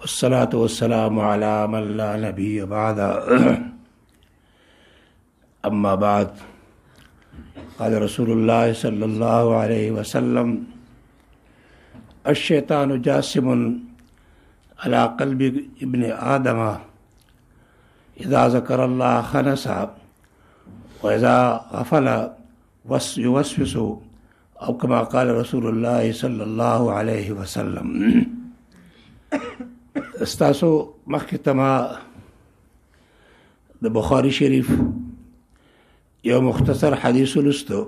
والصلاة والسلام على من لا نبي بعد. أما بعد، قال رسول الله صلى الله عليه وسلم: الشيطان جاسم على قلب ابن آدم، إذا ذكر الله خنس وإذا غفل يوسوس، أو كما قال رسول الله صلى الله عليه وسلم. استاسو مخکې ته ما د بخاري شریف یو مختصر حدیث ولوستو.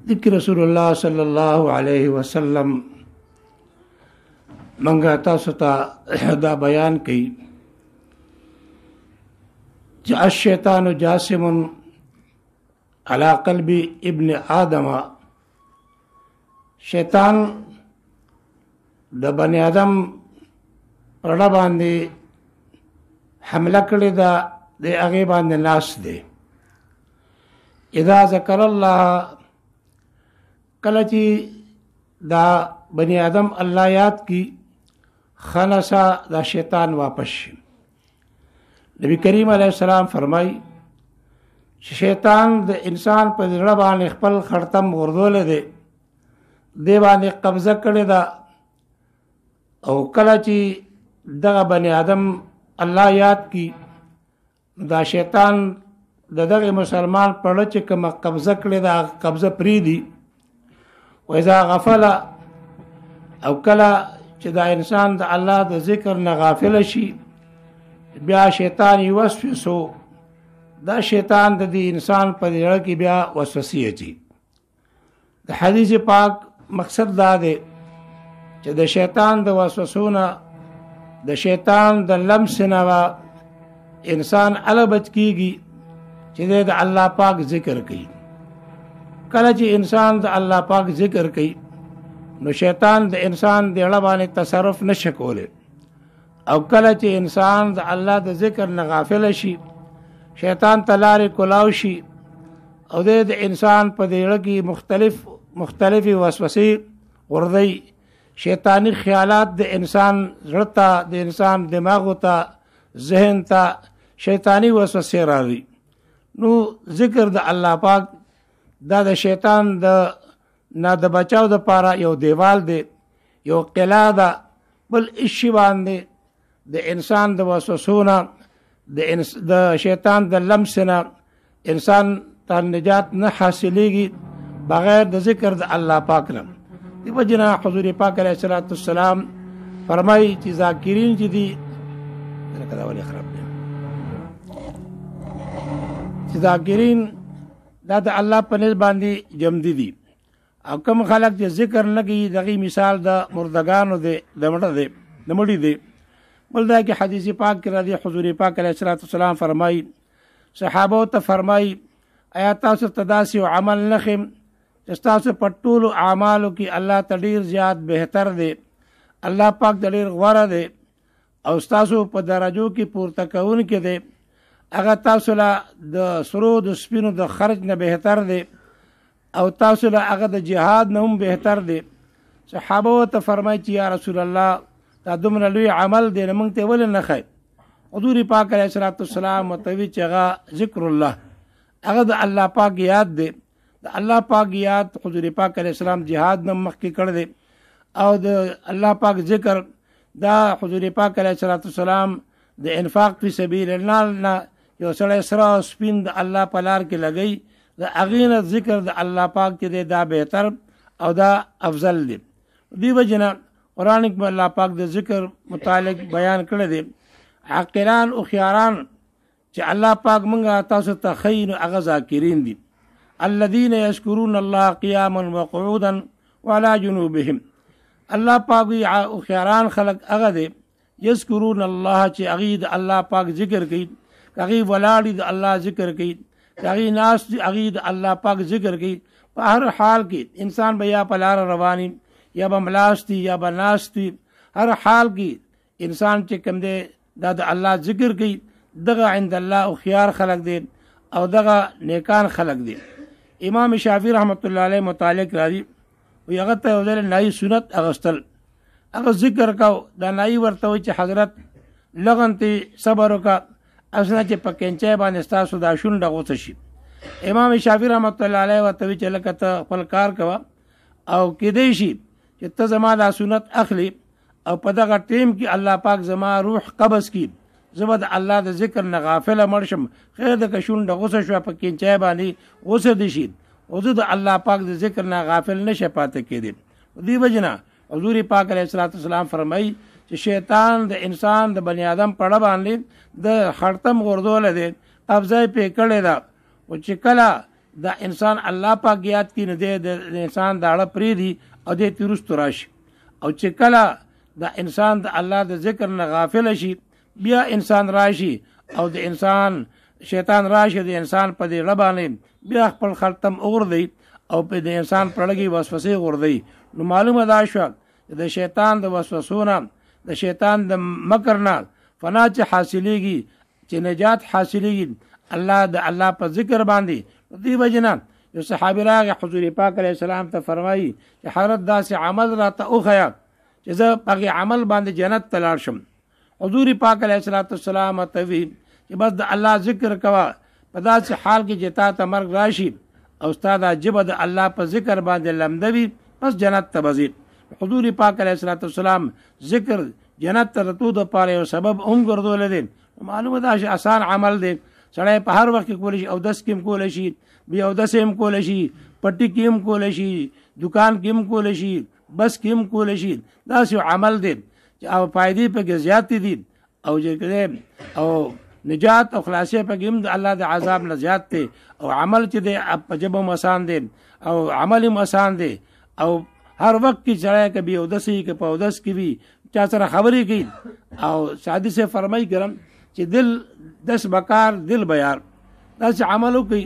ذکر رسول الله صلی الله علیه وسلم منګه تاسو ته دا بیان کړي چې الشیطان جاسم على قلب ابن آدم. شیطان د بني آدم پرړه باندې حمله کړې ده، د هغې باندې ناس دی. اذا ذکر الله، کله چې دا بني آدم الله یاد کی، خنسا، دا شیطان واپس شي. نبی کریم علیه السلام فرمای چې شیطان د انسان په زړه باندې خپل خړتم غورځولی دی، دی باندې قبضه کړې ده، او کله چې دغه بني آدم الله یاد کی، دا شیطان د دغه مسلمان په زړه چې کومه قبضه کړې ده، هغه قبضه پرېږدي. واذا غفل، او کله چې دا انسان د الله د ذکر نه غافل شي، بیا شیطان یوسوسو، دا شیطان د دې انسان په زړه کې بیا وسوسې اچي. د حدیث پاک مقصد دا دی چې د شیطان د وسوسو نه، د شیطان د لمس نه به انسان اله بچ کیږي چې دی د الله پاک ذکر کوي. کله چې انسان د الله پاک ذکر کوي، نو شیطان د انسان د زړه باندې تصرف نشي کولی. او کله چې انسان د الله د ذکر نه غافل شي، شیطان ته لارې کولاو شي، او دی د انسان په دې زړه کې مختلفې وسوسې غورځوي. شیطاني خیالات د انسان زړه ته، د انسان دماغ ته، ذهن ته شیطاني وسوسې راځي. نو ذکر د الله پاک دا د شیطان د نه د بچاو دپاره یو دیوال دی، یو قلعه ده. بل هېڅ شي باندې د انسان د وسوسو نه، د شیطان د لمس نه انسان ته نجات نه حاصلېږي بغیر د ذکر د الله پاک نه. دې وجې نه حضور پاک علیه الصلاة والسلام فرمایي چې ذاکرین چې دي، لکه دا ولې خراب دی، چې ذاکرین دا د الله په نزد باندې جمدي دي، او کوم خلک چې ذکر نه کوي، دغې مثال د مردګانو دی، د مړه دی، د مړي دی. بل دا کې حدیث پاک کې راځي، حضور پاک علیه الصلاة والسلام فرمایي، صحابو ته فرمایي، ایا تاسو ته داسې یو عمل نه ښیم چې ستاسو په ټولو اعمالو کې الله ته ډېر زیات بهتر دی، الله پاک ته ډېر غوره دی، او ستاسو په درجو کې پورته کوونکی دی، هغه تاسو له د سرو د سپینو د خرج نه بهتر دی، او تاسو له هغه د جهاد نه هم بهتر دی. صحابه ورته فرمایي چې یا رسول الله، دا دومره لوی عمل دی، نو موږ ته ولې نه ښایي؟ حضور پاک علیه الصلاة والسلام ورته وایي چې هغه ذکر الله، هغه د الله پاک یاد دی. د الله پاک یاد حضور پاک علیه السلام جهاد نه مخکې کړی دی، او د الله پاک ذکر دا حضور پاک علیه الصلاة والسلام د انفاق فی سبیل الله نه یو سړی سره او سپین د الله په لار کې لګوي، د هغې نه ذکر د الله پاک چې دی دا بهتر او دا افضل دی. دې وجې نه قرآن کې الله پاک د ذکر متعلق بیان کړی دی. عاقلان او خیاران چې الله پاک مونږ تاسو ته ښیي، نو هغه ذاکرین دي. الذين يذكرون الله قياما وقعودا وعلى جنوبهم. الله پاک وی خیران خلق هغه دی یذکرون الله چې هغوی د الله پاک ذکر کوي، هغوی ولاړ دي د الله ذکر کوي، هغوی ناست دي هغوی د الله پاک ذکر کوي. په هر حال کې انسان به یا په لاره روان وي، یا به ملاست وي، یا به ناست وي، هر حال کې انسان چې کوم دی دا د الله ذکر کوي. دغه عند الله هوښیار خلق دی او دغه نیکان خلق دی. امام شافعي رحمت الله علیه متعلق راځي، وی هغه ته یو ځل نایي سنت اغوستل، هغه ذکر کاو. دا نائی ورته وایي چې حضرت لغنتې صبر وکړه، هسې نه چې په کینچۍ باندې ستاسو دا شونډه غوڅه شي. امام شافعي رحمت الله علیه ورته وایي چې لکه ته خپل کار کوه او کیدای شي چې ته زما دا سنت اخلي او په دغه ټیم کې الله پاک زما روح قبض کړي، زه به د الله د ذکر نه غافله مړ شم. خیر ده که شونډه غوڅه شوه په کینچۍ باندې غوڅه دې شي، خو زه د الله پاک د ذکر نه غافل نه شم پاتې کېدی. دې وجې نه حضور پاک علیه الصلاة والسلام فرمایي چې شیطان د انسان د بني آدم په اړه باندې د خړتم غورځولی دی، قبضه یې پرې کړې ده. خو چې کله د انسان الله پاک یاد کړي نو دی د انسان د اړه پرېږدي او دی ترې وروستو راشي. او چې کله د انسان د الله د ذکر نه غافل شي بیا انسان راشي او د انسان شیطان راشي د انسان په دې اړه باندې بیا خپل خړتم وغورځوي او په د انسان په اړه کې وسوسې غورځوي. نو معلومه دا شوه د شیطان د وسوسو نه، د شیطان د مکر نه فنا چې حاصلېږي، چې نجات حاصلېږي الله د الله په ذکر باندې. دې وجې نه یو صحابي راغی حضور پاک علیه السلام ته فرمایي چې حضرت داسې عمل راته وښیه چې زه په هغې عمل باندې جنت ته لاړ شم. حضور پاک علیه الصلاة والسلام ورته وویل چې بس د الله ذکر کوه په داسې حال کې چې تا ته مرګ راشي او ستا دا ژبه د الله په ذکر باندې لمده وي، بس جنت ته به ځې. حضور پاک علیه الصلاة والسلام ذکر جنت ته د تلو دپاره یو سبب هم ګرځولی دی. معلومه ده چې اسان عمل دی، سړی په هر وخت کې کولی شي، اودس کې هم کولی شي، بې اودسې هم کولی شي، پټي کې هم کولی شي، دکان کې هم کولی شي، بس کې هم کولی شي. داسې یو عمل دی چې او فایدې پکې زیاتې دي او چې او نجات او خلاصې پکې هم د الله د عذاب نه زیات دی. او عمل چې دی په ژبه هم اسان دی او عمل هم اسان دی. او هر وخت کې سړی که بې اودسې وي که په اودس کې وي چا سره خبرې کوي. او سعدي صاحب فرمایي ګرم چې دل دس بکار دل بیار، داسې عمل وکړي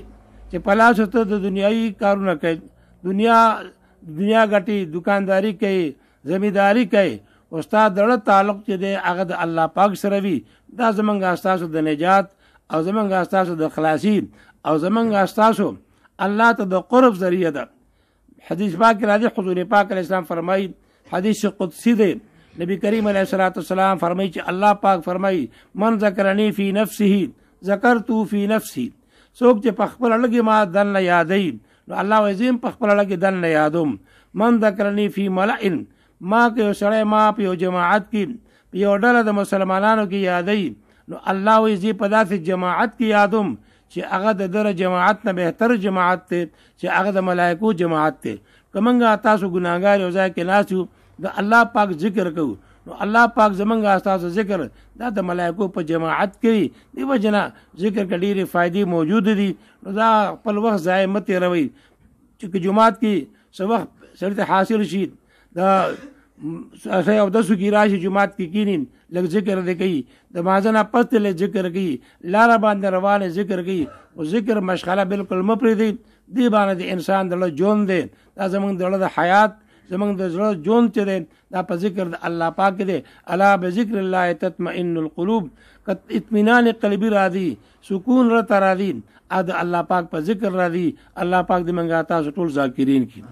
چې په لاسو ته د دنیایي کارونه کوي، دنیا ګټي، دکانداري کوي، زمینداري کوي، او ستا د زړه تعلق چې دی هغه د الله پاک سره وي. دا زمونږ ستاسو د نجات او زمونږ ستاسو د خلاصي او زمونږ ستاسو الله ته د قرب ذریعه ده. حدیث پاک کې راځي حضور پاک علیه السلام فرمایي، حدیث قدسي دی، نبی کریم علیه الصلاة والسلام فرمایي چې الله پاک فرمایي من ذکرني فی نفسه ذکرتو فی نفسي، څوک چې په خپل اړه کې ما دننه یادوي نو الله وایي زه هم په خپل اړه کې دننه یادوم. من ذکرني فی ملأ، ما که یو سړی ما په یو جماعت کې په یو ډله د مسلمانانو کې یادوي نو الله وایي زه په داسې جماعت کې یادوم چې هغه د دره جماعت نه بهتر جماعت دی، چې هغه د ملایکو جماعت دی. که موږ تاسو ګناهګار یو ځای کې ناست یو د الله پاک ذکر کوو نو الله پاک زمونږ ستاسو ذکر دا د ملایکو په جماعت کې وي. دې وجې نه ذکر کې ډېرې فایدې موجود دي. نو دا خپل وخت ضایع مه تېروئ چې که جومات کې څه وخت سړي ته حاصل شي د سړی اودس وکړي راشي جومات کې کښېني لږ ذکر دې کوي، د لمانځه نه پس دې لږ ذکر کوي، لاره باندې روانې ذکر کوي. خو ذکر مشغله بالکل مه پرېږدئ. دې باندې د انسان د زړه ژوند دی، دا زمونږ د زړه د حیات، زمونږ د زړه ژوند چې دی دا په ذکر د الله پاک دی. الا بذکر الله تطمئن القلوب، که اطمینان قلبي راځي، سکون راته راځي، د الله پاک په ذکر راځي. الله پاک دې موږ تاسو ټول ذاکرین کړي.